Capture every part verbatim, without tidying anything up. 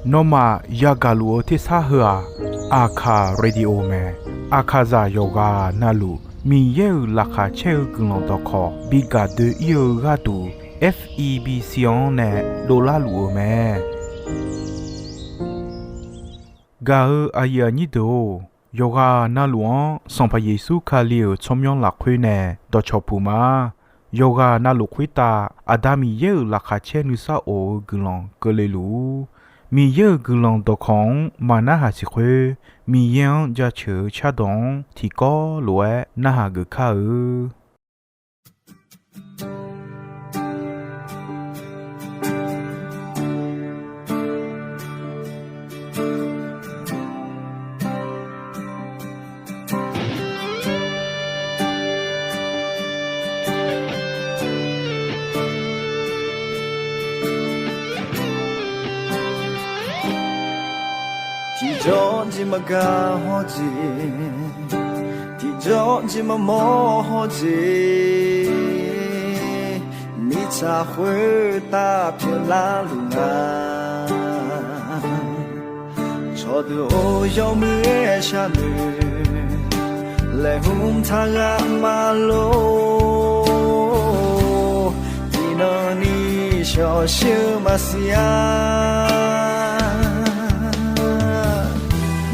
Nawmaf yagaq luf-eu tersar heu-aq, Aqkaq Radio mae. Aqkaqzaq yawqghaq navluf Miqyaer-euq laqkhaq caer-eu guiqlanq dawqkawq bi gaq doe-ir-eu gharduq, F E B C-anr nae dovlar luf-eu mae. Gaq-eu aqyuif aqnyir deuq-or, yawqghaq navluf-anr Sanqpaq Yeqsur Kali-euq tsawrmyanr lafkhoer nae dawqcawq puq ma. Yawqghaq navluf khoertav Aqda Miqyaer-euq laqkhaq caer nuisar of-eu guiqlanq keuvle luf-ur. Miqyaer-euq guiqlanq dawqkawq-anr maqnarhaq siq khoer, Miqyaer-anr jaceuq-eu cardawq-anr tiqkawv lof-aer narhaq geuf kar-eu. Tiqjawr jeq maqgaq hawr jeq, tiqjawr jeq maqmawr hawr jeq, mirtsaq khoertav pyeuflar luf nga. Cawqdeuq-or, yawmuiq-aer sharnoeq laeqhmq taq ghaq maqlor. Tiqnan ni shawqshir-eu maqsiq-a.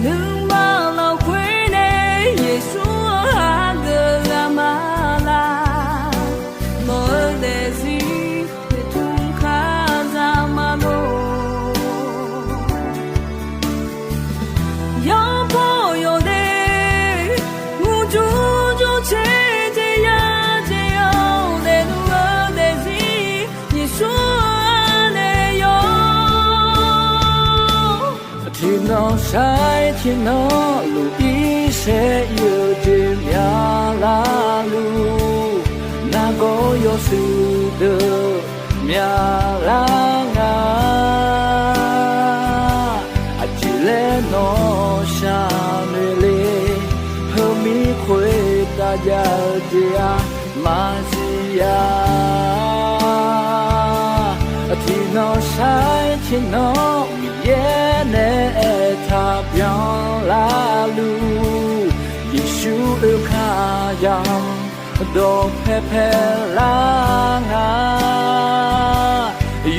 Nuima lafkhoer nae Yeqsur-anr hageuf ghaq ma laq. Nawq-eu daefzir noeqtmq kar za ma lor. Yawbaw yawdaef murjur jur caer jeq ya jeq-anr daefluf-eu daefzir Yeqsur-anr nae yawr. Tiqnan sair tiqnan luf irsaer ir-eu jeq myaqlarluf, nargawr yawshuif deuq myaqlar nga. Aqjeq laer nawq shaqnoeq le, heumir khoertav jav-eu jeq-aq maqsiq-a. Tiqnan sair tiqnan Miqyaer nae aertaq byanlar luf, Yeqsur oekar yamq dawqpae paelar nga.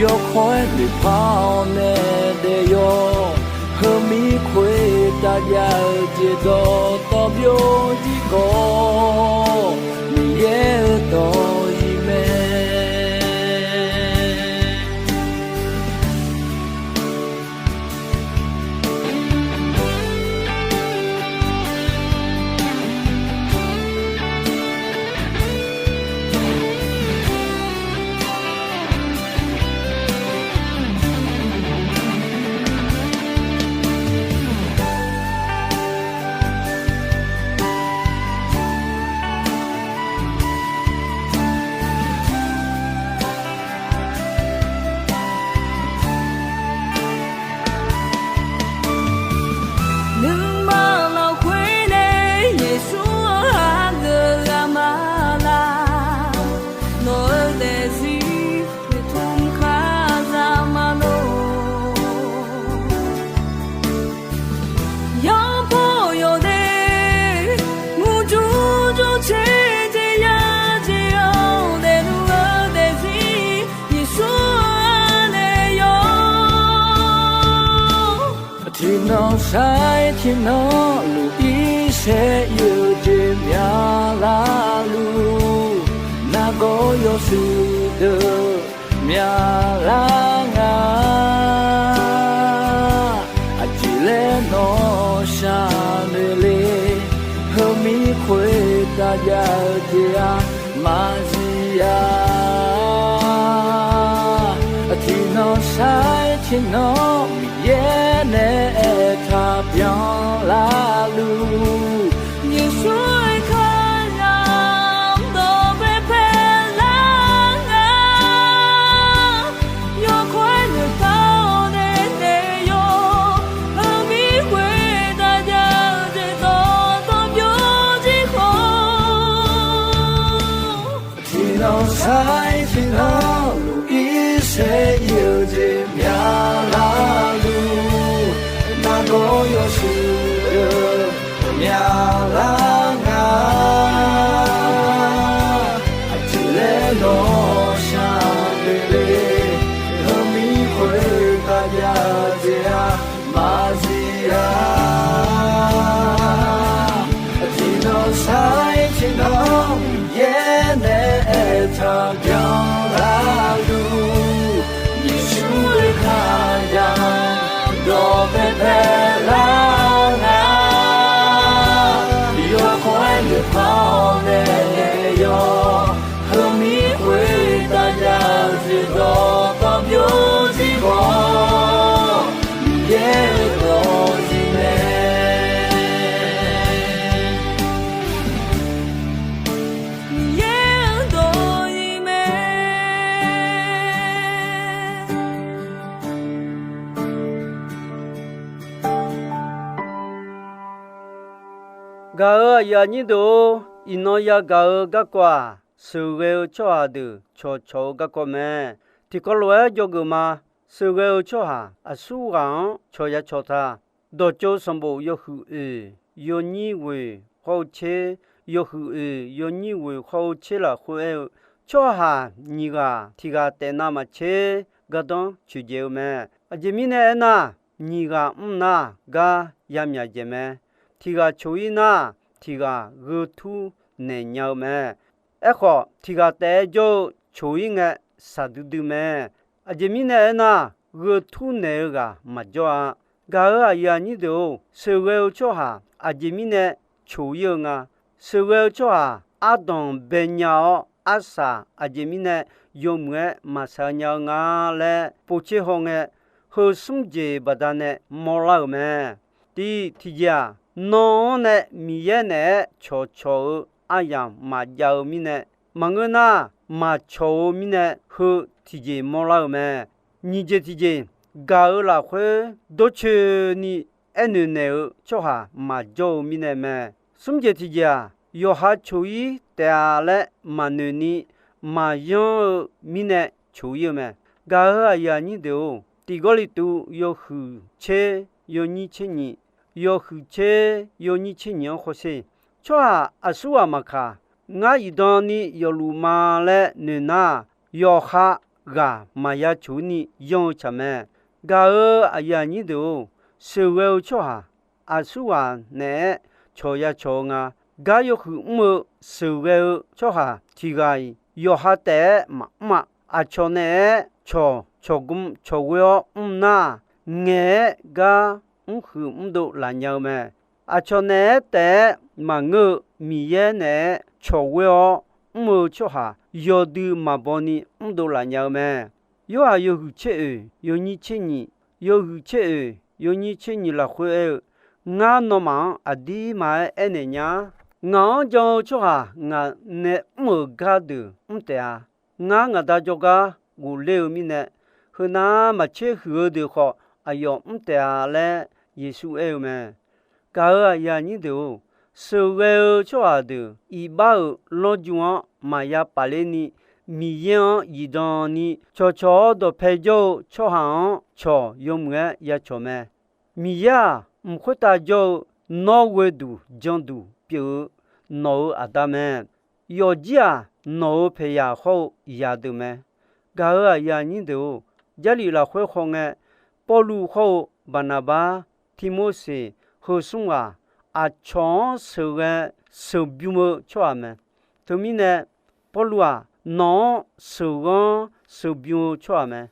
Yawkawr-aer noeqpar-awr nae daef yawr, heumir khoertav jav-eu jeq dawqtawv byovjir khawf, Miqyaer-euq dawq-iq mae. Nuima lafkhoer nae Yeqsur-anr hageuf ghaq ma laq. Nawq-eu daefzir noeqtmq kar za ma lor. Yawbaw yawdaef murjur jur caer jeq ya jeq-anr daefluf-eu daefzir Yeqsur-anr nae yawr. Tiqnan sair tiqnan luf irsaer ir-eu jeq myaqlar luf, nargawr yawshuif deuq myaqlar nga. Aqjeq laer nawq shaqnoeq le, heumir khoertav jav-eu jeq-aq maqsiq-a. Tiqnan sair tiqnan Miqyaer nae aertaq byanlar luf, Yeqsur oekar yamq dawqpae paelar nga. Yawkawr-aer noeqpar-awr nae daef yawr, heumir khoertav jav-eu jeq dawqtawv byovjir khawf, tiqnan sair tiqnan luf irsaer ir-eu Jeq myaqlar luf, nargawr yawshuif deuq myaqlar nga. Aqjeq laer nawq shaq doeq le, heumir khoertav jav jeq-aq maqzif-a. Tiqnan sar-ir tiqnan yaer nae aertaq byanlar luf, Yeqsur-euq kar yaq dawqpae paelar nga. Yawkawr-aer noeqpar-awr nae yawq, heumir khoertav jav jeq dawqtawvluf byovzir khawf, Miqyaer-euq dawqzif mae. Miqyaer-euq dawqzif mae. Gaq-euq aqyuif aqnyir deuq-or, iqnan yagaq-eu garkawv-aq, sheuqghae-eu tsawrhaq deuq cawqcawq-eu garkawv mae. Tiqkawv lof-aer dzawgeuf ma. Sheuqghae-eu tsawrhaq aqsurghaq-anr cawq ya cawq ta. Dawqtsov sanqbof yawhuiq oeq yawnyir ghoeq hawr-eu tser, yawhuiq oeq yawnyir ghoeq hawr-eu tser lafkhoer aer-eu, tsawrhaq nyiq ghaq tiq ghaq taef navmaqtser gardanr coeqdzaeq-eu mae. Aqjeq mirnae aernar, nyiq ghaq mr nar gar yamyaq dzaeq mae. Tiq ghaq coq-ir nar, tiq ghaq gheu tur naeq nya-eu mae. Aerkhawf, tiq ghaq taef-aer jawr-eu coq-ir ngae, shaqdui dui mae. Aqjeq mirnae aernar, gheu tur naeq-eu ghaq maqjawr-a. Gaq-euq aqyuif aqnyir deuq-or, sheuqghae-eu tsawrhaq aqjeq mirnae coq-ir-eu nga. Sheuqghae-eu tsawrhaq ardanq baenya-awr, arsaq aqjeq mirnae yawmuiq-aer maqshaq nya-eu nga laer povtser hawngae, heu smr jeq baqdanae mawrlar-euq mae. Tiq, tiqjeq-aq, nan-anr nae Miqyaer naeq-aer cawqcawq-eu aryamq maqjav-eu mirnae, maqngeur nar, maqcawq-eu mirnae heu tiqjeq mawrlar-euq mae. Nyiq jeq tiqjeq, gaq-euq lafkhoer dawrcoeni aernoeq naeq-eu tsawrhaq maqjawr-eu mirnae mae. Smr jeq tiqjeq-aq, yawqha coq-ir taef-a laer maqnoeq ni maqyanr-eu mirnae coq-ir-eu mae. Gaq-euq aqyuif aqnyir deuq-or, Tiq Gawrliqtu yawhuiq tser yawnyir tser nyiq, yawhuiq tser yawnyir tser nyiq-anr hawsher. Tsawrhaq aqsurghaq maqkaq, ngar zifdan ni yawfluf ma laer noeq nar, yawqha ghaq maqya coq-ir ni yanr-eu tsaq mae. Gaq-euq aqyuif aqnyir deuq-or, sheuqghae-eu tsawrhaq aqsurghaq naeq-aer cawq ya cawq-eu nga. Gar yawhuiq mr-eu sheuqghae-eu tsawrhaq tiq ghaq-iq yawqha taef-aer maqmr-a. Aqcawq naeq-aer cawq, cawqgm cawqghoe-awr mr nar, ngaeq-aer gar mrhuiq mrdov laf nya-eu mae. Aqcawq naeq-aer taef-aer maqngeur-eu, Miqyaer naeq-aer cawqghoe-awr mr-eu tsawrhaq yawdui maqbaw ni mrdov laf nya-eu mae. Yorhaq yawhuiq tser oeq yawnyir tser nyiq, yawhuiq tser oeq yawnyir tser nyiq lafkhoer aer-eu, Ngar nawmaf-anr aqdirma-aer aernaeq nya-a. Ngaq-anr jan-eu tsawrhaq ngaq nae mr-euq gardeuq mr taef-a. Ngar ngaq Da jawrgar ghofler-eu mirnae, heunav maqtser huiq-eu deuq khawf aqyawf mr taef-a laer Yeqsur aer-eu mae. Gaq-euq aqyuif aqnyir deuq-or, sheuqghae-eu tsawrhaq deuq iqbax-euq lawrju-anr maqya pafler ni, Miqyaer-anr zifdan ni cawqcawq-awr dawqpae jawr-eu tsawrhaq-anr cawq yawmuiq-aer ya cawq mae. Miqyaer-aq, mq khoertav jawr-eu nawr ghoeduq janduq pyeuf-eu nawq-euq Aqda mae. Yawfjir-aq, nawq-euq paeqyaq hawr-eu yadeuq mae. Gaq-euq aqyuif aqnyir deuq-or, Jarlif lafkhoer khawngae, Pawrluv hawr-eu Baqnaqbar, Tivmorseq heu smr ghaq aqcawq-anr sheuqghae sheuqbym-eu tsawrhaq mae. Teumirnae, Pawrluv-aq, nawq-anr sheuqghanr sheuqbym-eu tsawrhaq mae.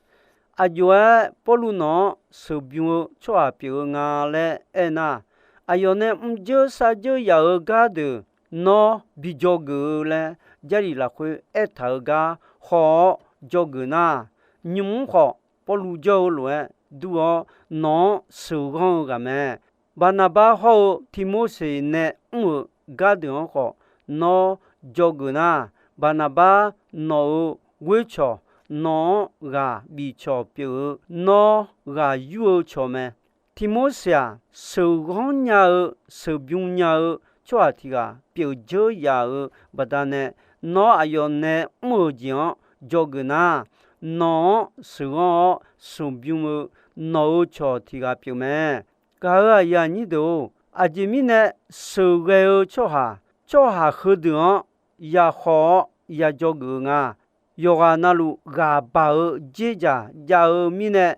Aqjox-aer Pawrluv nawq-anr sheuqbym-eu tsawrhaq pyeuf-eu nga laer aernar, aqyawf nae mrjeur sarjeur yaf-eu gardeuq nawr bi dzawgeuf-eu laer Jarlif lafkhoer aertaq-eu gar haw-awr dzawgeuf nar, nymq-mr khawf Pawrluv jawr-eu lof-aer dur-awr nawq-anr sheuqghanr-eu ghaq mae. Baqnaqbar hawr-eu Tivmorseq nae mr-euq gardeuq-anr khawf nawr dzawgeuf nar, Baqnaqbar nawq-euq ghoercawq, nawq-anr ghaq bifcawq pyeuf-eu nawr ghaq yur-eu cawq mae. Tivmorseq-aq, sheuqghanr nya-eu sheuqbym nya-eu tsawrhaq tiq ghaq pyeuf dzeur yaf-eu baqdanae, nawr aqyawf nae mr-euq jeq-anr dzawgeuf nar, nawq-anr sheuqghanr-awr sheuqbym-eu nawq-euq cawq tiq ghaq pyeuf mae. Gaq-euq aqyuif aqnyir deuq-or, aqjeq mirnae sheuqghae-eu tsawrhaq, tsawrhaq heudeuq-anr yahaw-awr yajawr geuf-eu nga. Yawqghaq navluf ghaq baq-eu dzerdzaq jav-eu mirnae,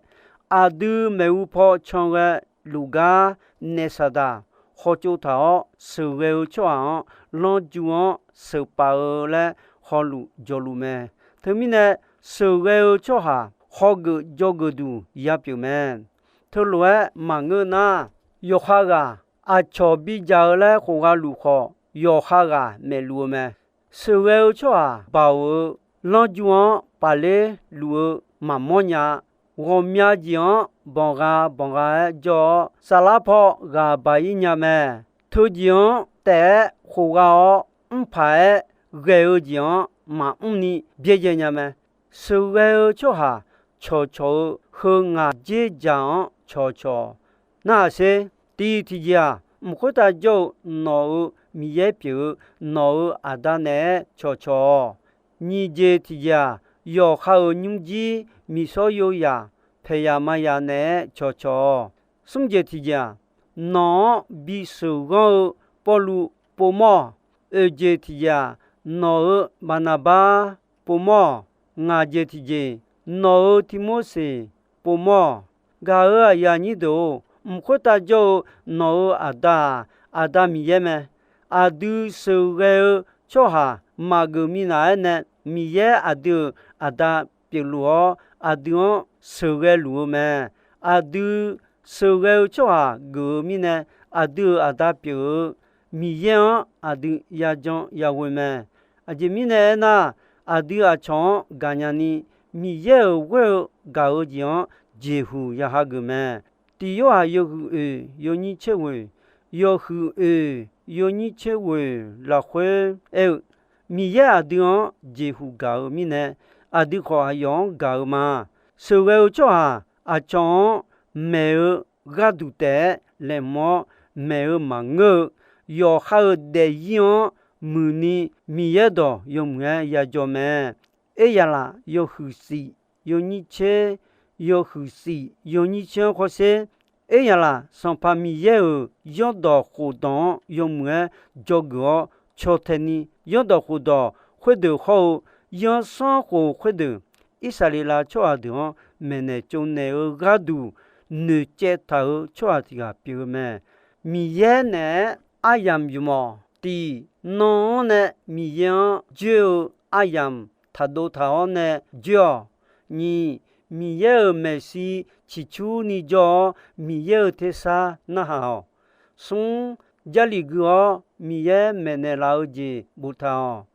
aqdui maeqhu paw can ghae luf gar naef saqdaq hawtsov taq-awr, sheuqghae-eu tsawrhaq-anr lanrju-anr sheuqpaf-eu laer hawluf jawluf mae. Teumirnae, sheuqghae-eu tsawrhaq hawgeuf jawrgeuf duq yapyeuf mae. Teulof-aer maqngeur nar, yawqha ghaq aqcawq bidzaq-eu laer khofgha luf khawf, yawqha ghaq maeqluf-eu mae. Sheuqghae-eu tsawrhaq baoq-eu lanrju-anr pafler luf-eu maqmawr nya-a. Ghawqmya jeq-anr banqgha banqgha-aer jawr-awr, saflar paw ghaq baq-ir nya mae. Teujeq-anr taef-aer khofgha-awr, mrpaq-aer ghae-eu jeq-anr maqmr ni byaerdzae nya mae. Sheuqghae-eu tsawrhaq cawqcawq-eu heu ngaq dzerdzaq-anr cawqcawq. Narhaq sher. Tiq tiqjeq-aq, mq khoertav jawr-eu nawq-euq Miqyaer pyeuf-eu nawq-euq Aqda naeq-aer cawqcawq-awq. Nyiq jeq tiqjeq-aq, yawqha-euq nymrjir miqshawr yoyaq paeqyaq mayaq naeq-aer cawqcawq-awq. Smr jeq tiqjeq-aq, nawq-anr bisheuq ghanr-eu Pawrluv povmawr-awq. Oeq jeq tiqjeq-aq, nawq-euq Baqnaqbar povmawr-awq. Ngaq jeq tiqjeq, nawq-euq Tirmorseq povmawr-awq. Gaq-euq aqyuif aqnyir deuq-or, mq khoertav jawr-eu nawq-euq Aqda-aq, Aqda Miqyaer mae. Aqdui sheuqghae-eu tsawrhaq maqgeuf minav-aer nae, Miqyaer aqdui-euq Aqda pyeufluf-awr, aqdui-anr sheuqghae luf-eu mae. Aqdui sheuqghae-eu tsawrhaq geuf-eu mirnae, aqdui-euq Aqda pyeuf-eu Miqyaer-anr aqdui yajan yaghoe mae. Aqjeq mirnae aernar, aqdui aqcawq-anr gaqnya ni Miqyaer-euq ghoer-eu gaq-eu jeq-anr jeqhuq ya hageuf mae. Tiq Yorhaq yawhuiq oeq yawnyir tser ghoeq, yawhuiq oeq yawnyir tser ghoeq lafkhoer aer-eu, Miqyaer aqdui-anr jeqhuq gaq-eu mirnae, aqdui khawf aqyawf-anr gaq-eu ma. Sheuqghae-eu tsawrhaq aqcawq-anr maeq-eu gharduq taef-aer laeqhmq-awr maeq-eu maqngeur-eu, yawqha-euq daefzir-anr muiqni Miqyaer dawq yawmuiq-aer yajawr mae. Eryaqlaf yawhuiq shif yawnyir tser, yawhuiq shif yawnyir tser-anr khawrsher. Eryaqlaf Sanqpaq Miqyaer-euq zanrdawq khofdawq-anr yawmuiq-aer dzawgeuf-awr caw tae ni, zanrdawq khofdawq khoerdeuq hawr-eu zanrsanrkhof khoerdeuq, Irsaqleqlav tsawrhaq deuq-anr maeqnaeq tsovnaeq-eu gharduq noeqcaev taq-euq tsawrhaq tiq ghaq pyeuf-eu mae. Miqyaer naeq-aer aryamq ymq-awq. Tiq, nan-anr nae Miqyaer-anr joer-eu aryamq taqdov taq-awr nae joer-awq. Nyiq, Miqyaer-euq maeqshi ciqcurni jawr-awr, Miqyaer-euq tersar narhaq-awq. Smr, Jarlif gui-awr Miqyaer maeqnaeq laf-eu jeq boftaq-awq.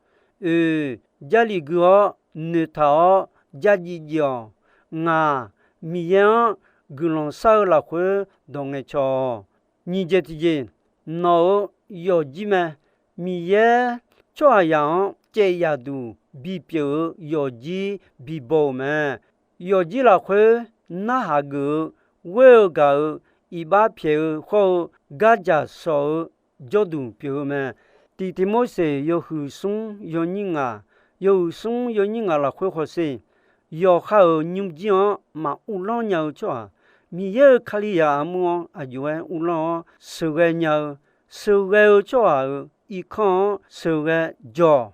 Oeq, Jarlif gui-awr noeqtaq-awr jarjiv jiv-awq. Ngaq, Miqyaer-anr guiqlanq shar-eu lafkhoer dawq ngaeqcawq-awq. Nyiq jeq tiqjeq, nawq-euq yawfjir mae. Miqyaer tsawrhaqzaq-anr caev yaf duq bipyeuf-eu yawfjir bibaw-euq mae. Yawfjir lafkhoer narhaq geuf-eu, ghoer-eu gaq-eu, iqbax pyaeq-eu hawr-eu, gardzaq shawq-eu jawrduq pyeuf-eu mae. Tiq Tiqmorseq yawhuiq smr yawnyir ngaq, yawhuiq smr yawnyir ngaq lafkhoer hawsher. Yawqha-euq nymrjir-anr maq uvlanr nya-eu tsawrhaq, Miqyaer-euq Kalizaq armur-anr aqjox-aer uvlanr-awr sheuqghae nya-eu, sheuqghae-eu tsawrhaq-euq irkanr-anr sheuqghae jawr-awq.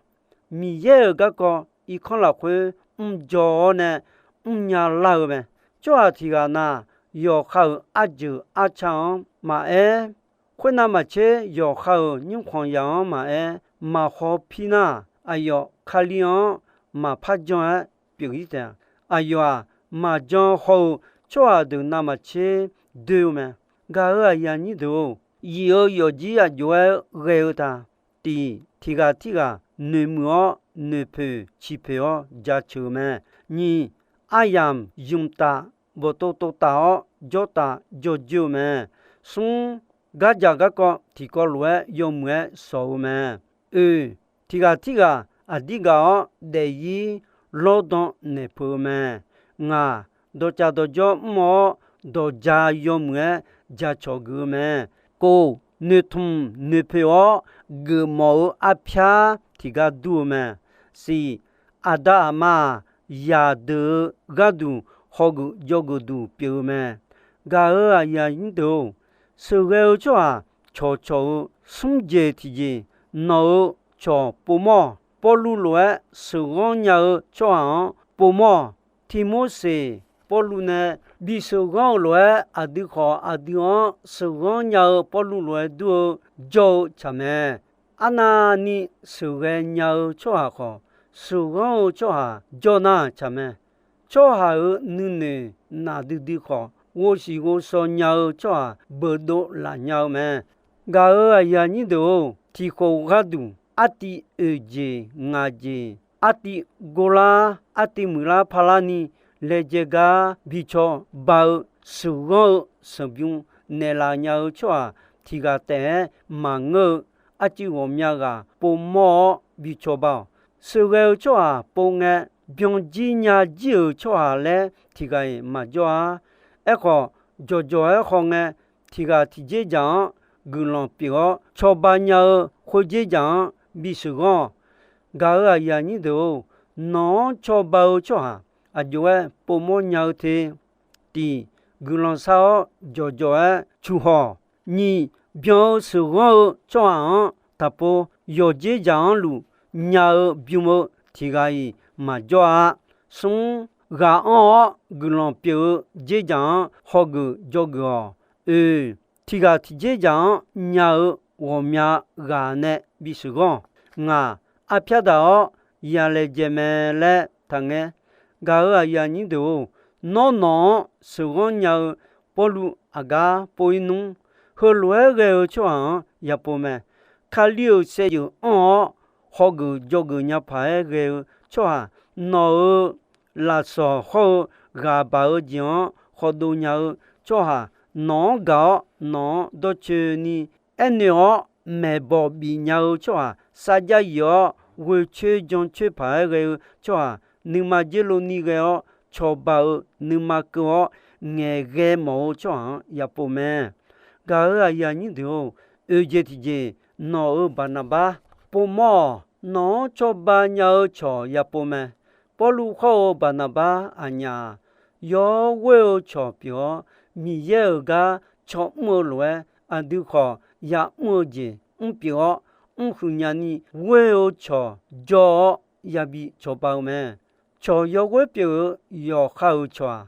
Miqyaer-euq garkawv irkanr lafkhoer mrjaw-awr nae mrnya lar-eu mae. Tsawrhaq tiq ghaq na, yawqha-euq arjeuq arca-anr maqaer, khoernav maqtser yawqha-euq nymrkhanq yaq-anr maqaer, maqhaw pir nar, aqyawf Kali-anr maqpar jan-aer pyeuf-ir taef-a. Aqyawf-aq, maqjan haw-eu tsawrhaq deuq navmaqtser doe-eu mae. Gaq-euq aqyuif aqnyir deuq-or, yif-euq yawfjir aqjox-aer ghae-eu ta. Tiq, tiq ghaq tirghaq noeqmuiq-awr noeqpoeq ciqpoeq-awr jaceuq-eu mae. Nyiq, aryamq ymq taf, bawqtov tov taf-awr jawrtaf jawrjoer-eu mae. Smr, gardzaq garkawv tiqkawv lof-aer yawmuiq-aer shawq-eu mae. Oeq, tiq ghaq tirghaq aqdir gaq-awr daefzir lawrdan naeq peuq-eu mae. Ngaq, dawqcaf dawqjawr mr-awr dawqja yawmuiq-aer jacawq geuf-eu mae. Kov, noeqtmq noeqpoeq-awr geufmawf-eu arpyar tiqgar dur-eu mae. Siq, aqda aqma-aq, yaqdeuq-eu gharduq hawgeuf jawrgeuf duq pyeuf-eu mae. Gaq-euq aqyuif aqnyir deuq-or, sheuqghae-eu tsawrhaq cawqcawq-eu smr jeq tiqjeq, nawq-euq cawq povmawr-awq. Pawrluv lof-aer sheuqghanr nya-eu tsawrhaq-anr povmawr-awq. Tiqmorseq, Pawrluv nae bisheuqghanr-eu lof-aer, aqdui khawf aqdui-anr sheuqghanr nya-eu Pawrluv lof-aer dur-eu jawr-eu tsaq mae. Arnavni sheuqghae nya-eu tsawrhaq khawf, sheuqghanr-eu tsawrhaq jawr nar tsaq mae. Tsawrhaq-euq nuinoeq naqdui dui khawf, ghovshiq ghovshaw nya-eu tsawrhaq beudov laf nya-eu mae. Gaq-euq aqyuif aqnyir deuq-or, tiqkhof gharduq artiv oeq jeq ngaq jeq, artiv gor lar, artiv muiqlar parlarni laejae gar bi cawba-eu sheuqghanr-eu sanqbym naeqlaf nya-eu tsawrhaq tiq ghaq taef-aer maqngeur-eu, arcuiv ghawqmya ghaq povmawr-awr bi cawba-awq. Sheuqghae-eu tsawrhaq pov ngae, byanjir nyajir-euq tsawrhaq laer tiq ghaq-iq maqjawr-a. Aerkhawf, jawqjawq-aer hawngae, tiq ghaq tiq dzerdzaq-anr guiqlanq pyeuf-awr cawba nya-eu khoer dzerdzaq-anr bisheuqghanr-awq. Gaq-euq aqyuif aqnyir deuq-or, nawq-anr cawba-eu tsawrhaq aqjox-aer povmawr nya-eu te. Tiq, guiqlanq shar-awr jawqjawq-aer cuqhawq. Nyiq, byan-eu sheuqghanr-eu tsawrhaq-anr taqpov yawqdzer dzaq-anr luf nya-eu bym-eu tiq ghaq-iq maqjawr-a. Smr, ghaq anr-awr guiqlanq pyeuf-eu dzerdzaq-anr hawgeuf jawrgeuf-awq. Oe, tiq ghaq tiq dzerdzaq-anr nya-eu ghawqmya ghaq nae bisheuqghanr-awq. Ngaq, arpyar daq-awr yalaejae mae laer taqngaer. Gaq-euq aqyuif aqnyir deuq-or, nawr nawq-anr sheuqghanr nya-eu Pawrluv aqgar pov-ir nmr. Heulof-aer ghae-eu tsawrhaq-anr yapov mae. Kali-euq saevdzeuf anr-awr hawgeuf jawrgeuf nya paq-aer ghae-eu tsawrhaq, nawq-euq lafsawq hawr-eu ghaq baq-eu jeq-anr khawdov nya-eu tsawrhaq, nawq-anr gaq-awr nawq-anr dawrcoeni aernoeq-awr maeqbawq bif nya-eu tsawrhaq, sarjax yif-awr ghoecoer jancoer paq-aer ghae-eu tsawrhaq, nuima dzer lov ni ghae-awr cawba-eu nuima keuv-awr ngaeqghae mawf-eu tsawrhaq-anr yapov mae. Gaq-euq aqyuif aqnyir deuq-or, oeq jeq tiqjeq, nawq-euq Baqnaqbar povmawr-awq. Nawq-anr cawba nya-eu cawq yapov mae. Pawrluv khawr-eu Baqnaqbar aqnyaf-aq, yawghoer-eu cawq pyeuf-awr, Miqyaer-euq gar cawmr-eu lof-aer, aqdui khawf ya'mr-eu jeq mr pyeuf-awr, mrhuiq nyani ghoer-eu cawq jawr-awr yabi cawba-eu mae. Cawq yawghoer pyeuf-eu yawqha-euq cawq-aq,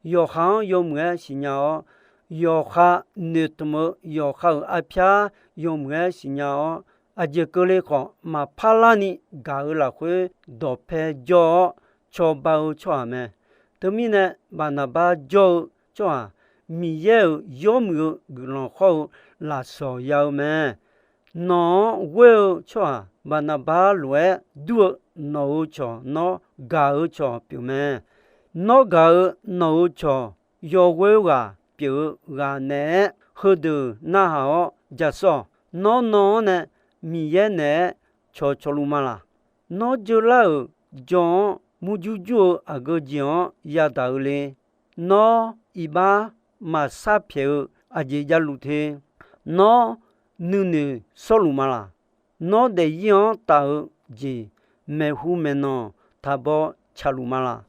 yawqha-anr yawmuiq-aer siqnya-awr, yawqha noeqtmq-eu yawqha-euq arpyar yawmuiq-aer siqnya-awr, aqjeq keuvle khawf maqpar larni gaq-eu lafkhoer dawqpae jawr-awr cawba-eu tsawrhaq mae. Teumirnae, Baqnaqbar jawr-eu tsawrhaq, Miqyaer-euq yawmuiq-eu guiqlanq hawr-eu lafsawq ya-eu mae. Nawq-anr ghoer-eu tsawrhaq Baqnaqbar lof-aer dur-eu nawq-euq cawq, nawr gaq-eu cawq pyeuf mae. Nawr gaq-eu nawq-euq cawq yawghoer ghaq pyeuf-eu ghaq naeq-aer heudeuq narhaq-awr jasawr-awq. Nawr nan-anr nae Miqyaer naeq-aer cawqcawq luf ma laq? Nawr jeular-euq jawr-anr murjur jur-eu aqgeu jeq-anr yadaq-eu le? Nawr iqbax maqsar pyaeq-eu aqjeq javluf te? Nawr nuinoeq shawrluf ma laq? Nawr daefzir-anr taf-eu jeq maeqhu maeqnan taqbaw tsaqluf ma laq?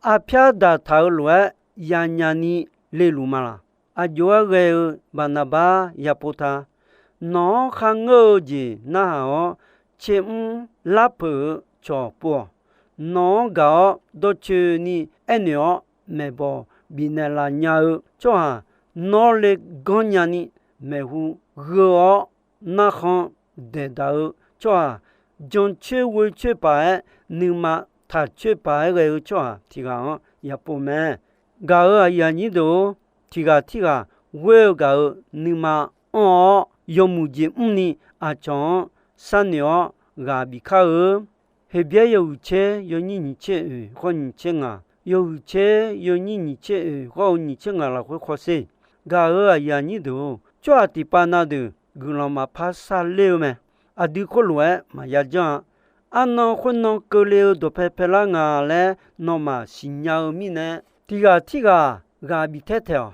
Arpyar daqtaq-eu lof-aer yanyani leluf ma laq? Aqjox-aer ghae-eu Baqnaqbar yapov ta. Nawq-anr kharngeur-eu jeq narhaq-awr, tsermr larpeuq-eu cawq pov-awq. Nawq-anr gaq-awr dawrcoeni aernoeq-awr maeqbawq bifnaeq laf nya-eu tsawrhaq, nawr le ganr nyani maeqhu gheu-awr narkhan daeqdaq-eu tsawrhaq, jancoer ghoecoer paq-aer nuima taqcoer paq-aer ghae-eu tsawrhaq tiq ghaq-anr yapov mae. Gaq-euq aqyuif aqnyir deuq-or, tiq ghaq tirghaq ghoer-eu gaq-euq nuima anr-awr yawmuiq jeq mrni aqcawq-anr sharnoeq-awr ghaq bif kar-eu. Heqbyaer yawhuiq tser yawnyir nyiq tser oeq khawr nyiq tser ngaq, yawhuiq tser yawnyir nyiq tser oeq khawr-eu nyiq tser ngaq lafkhoer khawsher. Gaq-euq aqyuif aqnyir deuq-or, tsawrhaq tiqpav na deuq guiqlanq maqpar sarler-eu mae. Aqdui khoerlof-aer maqya janr-a. Arnan khoernan keuvle-eu dawqpae paelar nga laer nawmaf siqnya-eu mirnae, tiq ghaq tirghaq ghaq bif taer taeq-awq.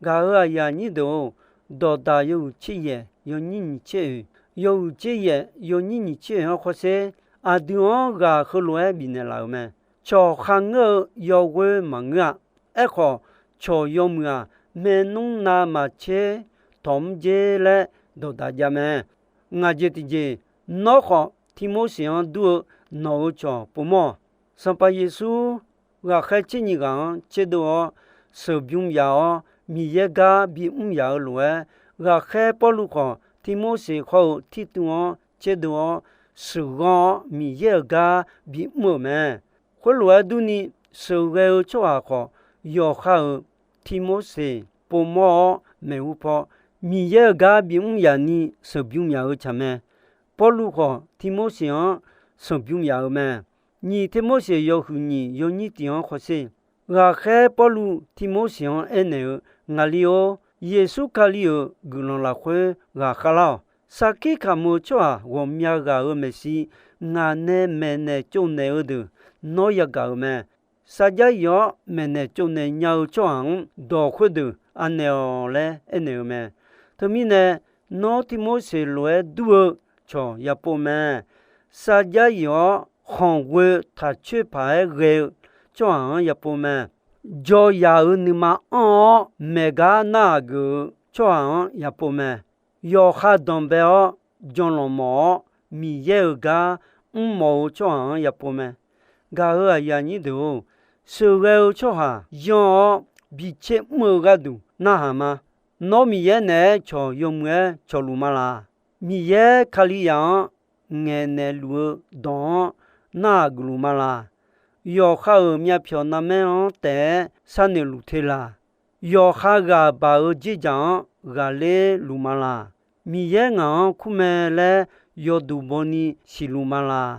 Gaq-euq aqyuif aqnyir deuq-or, dawqdaq yawhuiq tser yaef yawnyir nyiq tser oeq, yawhuiq tser yaef yawnyir nyiq tser oeq-anr khawsher. Aqdui-anr ghaq heulof-aer bifnaeq laf-euq mae. cawq kharngeur-eu yawghoer maqngeur-a. Aerkhawf, cawq yawmuiq-aq, maernmr navmaqtser tawq mr dzer laer dawqdaq jav mae. Ngaq jeq tiqjeq, nawr khawf Tivmorseq-anr dur-eu nawq-euq cawq povmawr-awq. Sanqpaq Yeqsur ghaqkhaer tser nyiq ghaq-anr tserdov-awr sheuqbymr yaf-awr, Miqyaer gar bimr yaf-eu lof-aer, ghaqkhaer Pawrluv khawf Tivmorseq hawr-eu Tirtuv-anr tserdov-awr sheuqghanr-awr, Miqyaer-euq gar bimr-euq mae. Khoerlof-aer durni, sheuqghae-eu tsawrhaq khawf, yawqha-euq Tivmorseq povmawr-awr maeqhu paw, Miqyaer-euq gar bimr yaf ni sheuqbymr yaf-eu tsaq mae. Pawrluv khawf Tivmorseq-anr sheuqbymr yaf-eu mae. Nyiq Tivmorseq yawhuiq nyiq yawnyir tiq-anr hawsher. Ghaqkhaer Pawrluv Tivmorseq-anr aernaeq-eu, Ngaqli-or, Yeqsur Kali-euq guiqlanq lafkhoer ghaqkhaer lar-awq. Sarkir kamq-eu tsawrhaq ghawqmya ghaq-euq maeqshi, ngaq nae maeqnaeq tsovnaeq-eu deuq nawr yagaq-euq mae. Sarjax yif-awr maeqnaeq tsovnaeq nya-eu tsawrhaq-anr dawq khoerdeuq anaeq-awq laer aernaeq-eu mae. Teumirnae, nawr Tivmorseq lof-aer dur-eu cawq yapov mae. Sarjax yif-awr khanqghoe taqcoer paq-aer ghae-eu tsawrhaq-anr yapov mae. Jawryaq-euq nuima anr-awr maeqgar narhaq geuf-eu tsawrhaq-anr yapov mae. Yawqha danqbae-awr janlanq mawf-awr, Miqyaer-euq gar mrmawf-eu tsawrhaq-anr yapov mae. Gaq-euq aqyuif aqnyir deuq-or, sheuqghae-eu tsawrhaq yanr-awr bi tser mr-eu gharduq narhaq ma. Nawr Miqyaer naeq-aer cawq yawmuiq-aer cawqluf ma laq? Miqyaer Kalizaq-anr ngaeqnaeq luf-eu dawq-anr narhaq geufluf ma laq? Yawqha-euq myavpyawq narmaer-anr taef-aer sharnoeq luf te laq? Yawqha ghaq baq-eu dzerdzaq-anr ghaqler luf ma laq? Miqyaer ngaq-anr kur mae laer yawduq bawni siqluf ma laq?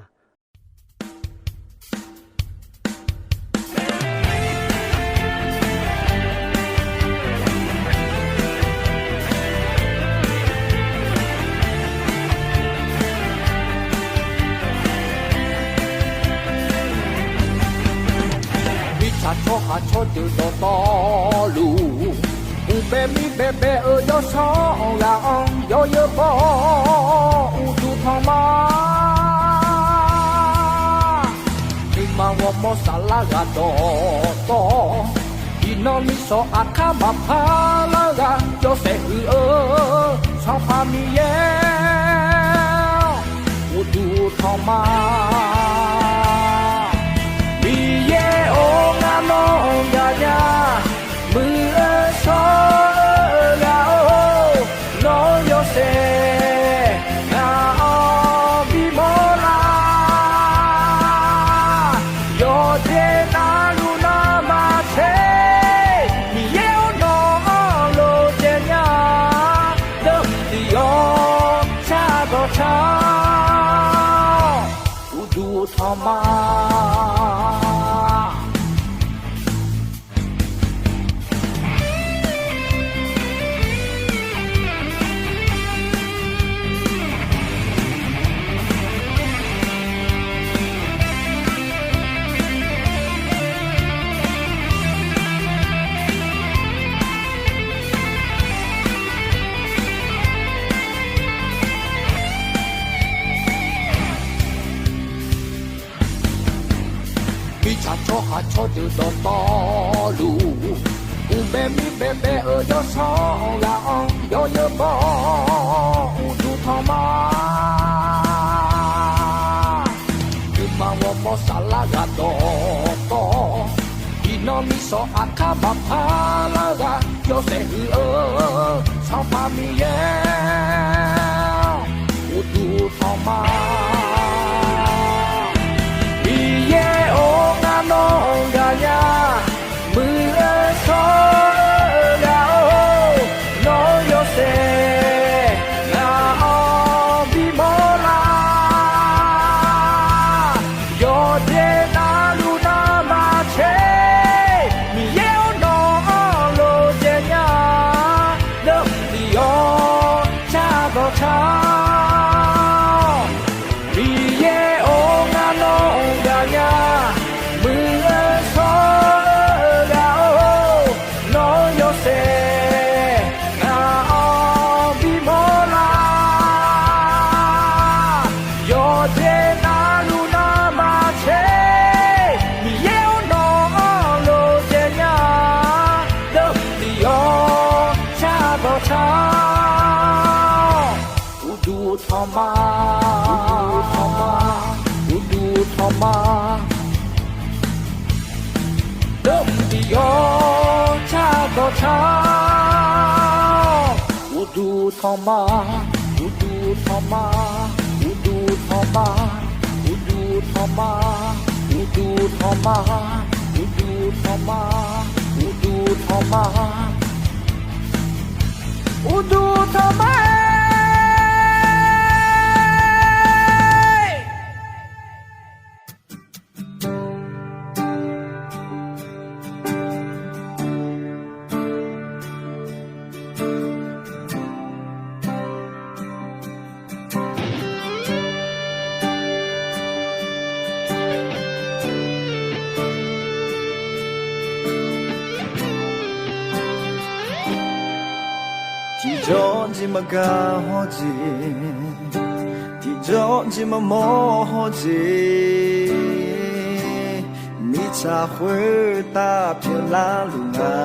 Mirtsaq tsawrhaq tsawrdeuq dawqtawvluf, uqbae mir baebae-eu yawsanr ghaq-anr yawzeu baw-awr uqduq tanq ma. Nuima ghawrmawr saflar ghaq dawqtawv, iqnan misanq aqkar maqpar lar ghaq yawshaef huiq-eu Sanqpaq Miqyaer-awr, uqduq tanq ma. Miqyaer-or, ngar nawr-anr gaqnya, muiq-eu shawr-eu ghaq-or, nawq-anr yawshaef ngaq-anr bimawr lar. Yawqjeq navluf navmaqtser, Miqyaer-or, nawq-anr lof caev nya, deuq tiq yawq shar dawq car, uqduq tanq ma. Mirtsaq tsawrhaq tsawrdeuq dawqtawvluf, uqbae mir baebae-eu yawsanr ghaq-anr yawzeu baw-awr uqduq tanq ma. Nuima ghawrmawr saflar ghaq dawqtawv, iqnan misanq aqkar maqpar lar ghaq yawshaef huiq-eu Sanqpaq Miqyaer-awr, uqduq tanq ma. Miqyaer-or, ngar nawr-anr gaqnya, muiq-eu shawr-eu ghaq-or, nawq-anr yawshaef ngaq-anr bimawr lar. Yawqjeq navluf navmaqtser, Miqyaer-or, nawq-anr lof caev nya, deuq tiq yawq shar dawq car. Miqyaer-or, ngar nawr-anr gaqnya, muiq-eu tanqma, uqduq tanqma, uqduq tanqma, dawqmq tiq yawr car dawq car, uqduq tanqma, uqduq tanqma, uqduq tanqma, uqduq tanqma, uqduq tanqma, uqduq tanqma, uqduq tanqma, uqduq tanqma-aer. Tiqjawr jeq maqgaq hawr-eu jeq, tiqjawr jeq maqmawr hawr-eu jeq, mirtsaq khoertav pyeuflar luf nga.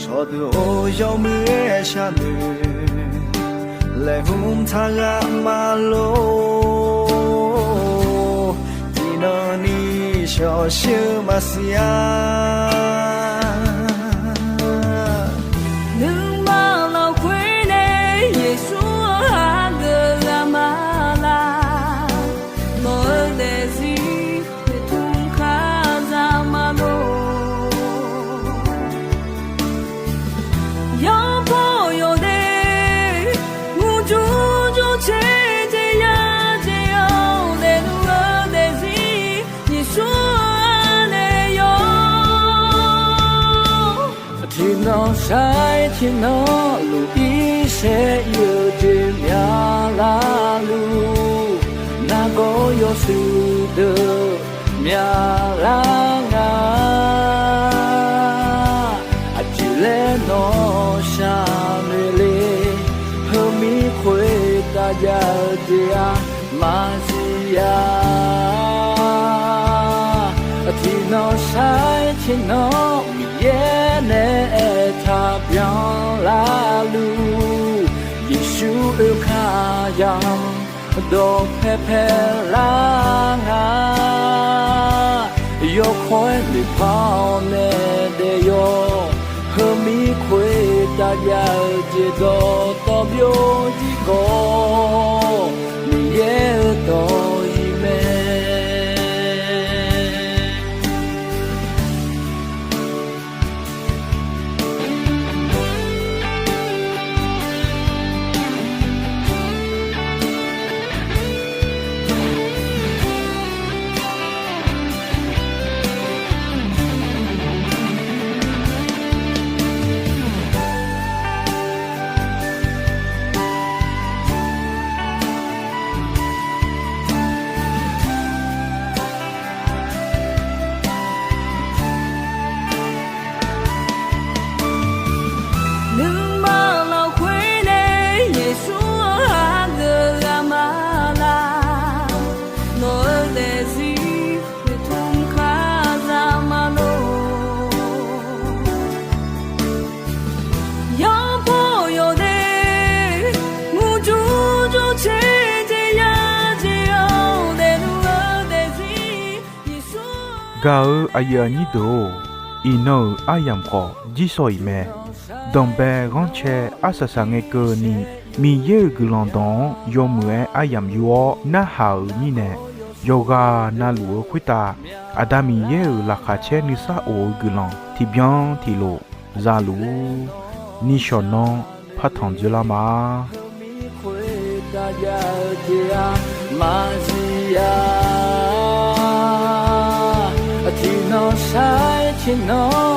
Cawqdeuq-or, yawmuiq-aer sharnoeq laeqhmq taq ghaq ma lor. Tiqnan ni shawqshir-eu maqsiq-a. Nuima lafkhoer nae Yeqsur-anr hageuf ghaq ma laq. Nawq-eu daefzir noeqtmq kar za ma lor. Yawpaw yawdaef mrjur jawrcaer jeq ya jeq-awr daefluf-eu daefzir Yeqsur-anr nae yawr. Tiqnan sar-aer tiqnan luf irsaer ir-eu jeq myaqlar luf, nargawr yawshuif deuq myaqlar nga. Aqjeq laer nawr sharnoeq le, heumir khoertav jav-eu jeq-aq maqsiq-a. Tiqnan sar-aer tiqnan Miqyaer nae aertaq byanlar luf, Yeqsur oekar yamq dawqpae paelar nga. Yawkawr-aer noeqpar-awr nae daef yawr, heumir khoertav jav-eu jeq dawqtawv byov jir khawf, Miqyaer-euq dawq-iq mae. Nuima lafkhoer nae Yeqsur-anr hageuf ghaq ma laq. Nawq-eu daefzir noeqtmq kar za ma lor. Yawpaw yawdaef mrjur jawrcaer jeq ya jeq-awr daefluf-eu daefzir Yeqsur. Gaq-eu aqyuif aqnyir deuq-or, iqnan-euq aryamq khawf jirsawq-iq mae. Danqbae ghanrcae arsaq saq ngae keuvni, Miqyaer-euq guiqlanq dawq-anr yawmuiq-aer aryamq yur-awr narhaq-euq mirnae, yawqghaq na luf-eu khoertav Aqda Miqyaer-euq laqkhaq caer nuisar of-eu guiqlanq tiqbyan tiqlof za luf-ur. Nishawq nanr partanq dzoerlar ma. Tiqnan sar-aer tiqnan